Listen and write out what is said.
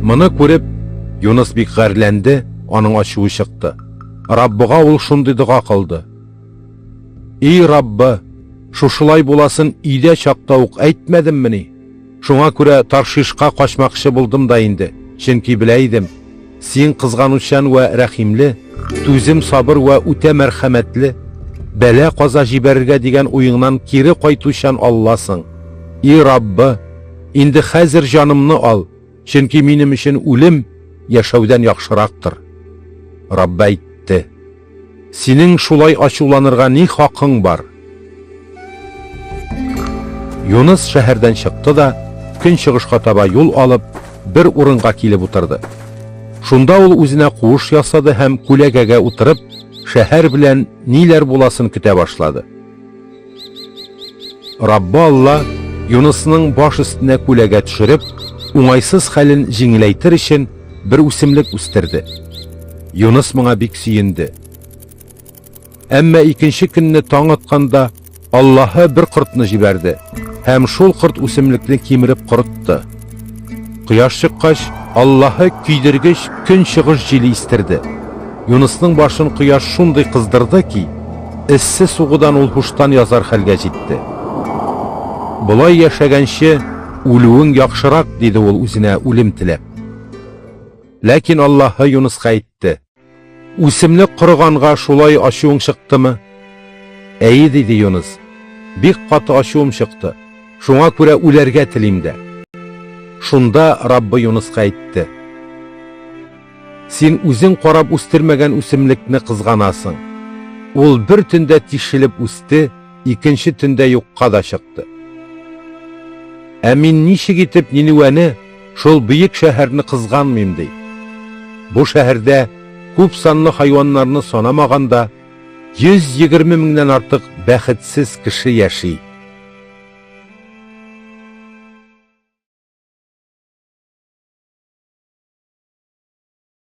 Моны күреп, Юныс бик гарьләнде, аның ачуы чыкты. Раббыга ул шундый дога кылды. И Раббы, шушылай буласын өйдә чакта ук әйтмәдеммени? Шуңа күрә Таршишка качмакчы булдым да инде, чөнки белә идем, син кызганучан вә рәхимле, түзем сабыр вә үтә мәрхәмәтле, бәла-каза җибәрергә дигән уеңнан кире кайтучан Алласың. И Раббы, инде хәзер җанымны ал, чөнки минем өчен үлем яшәүдән яхшырактыр. Раббы әйтте: Синең шулай ачуланырга ни хакың бар? Юныс шәһәрдән чыкты да, көнчыгышка таба юл алып, бер урынга килеп утырды. Шунда ул үзенә куыш ясады һәм күләгәгә утырып, шәһәр белән ниләр буласын көтә башлады. Раббы Алла Юнысның баш өстенә күләгә төшереп, уңайсыз хәлен җиңеләйтер өчен бер үсемлек үстерде. Юныс моңа бик сөенде. Әмма икенче көнне таң атканда Аллаһы бер кортны җибәрде һәм шул корт үсемлекне кимереп корытты. Кояш чыккач, Аллаһы көйдергеч көнчыгыш җиле истерде. Юнысның башын кояш шундый кыздырды ки, эссе сугудан ул һуштан язар хәлгә җитте. Болай яшәгәнче, үлүең яхшырак, диде ул үзенә үлем теләп. Ләкин Аллаһы Юныска әйтте: Үсемлек корыганга шулай ачуың чыктымы? Әйе, диде Юныс. Бик каты ачуым чыкты. Шуңа күрә үләргә телим дә. Шунда Раббы Юныска әйтте: Син үзең карап үстермәгән үсемлекне кызганасың. Ул бер төндә тишелеп үсте, икенче төндә юкка да чыкты. Ә мин ничек итеп Нинүәне, шул бөек шәһәрне кызганмыйм, ди. Бу шәһәрдә күп санлы хайваннарны санамаганда, 120 меңнән артык бәхетсез кеше яши.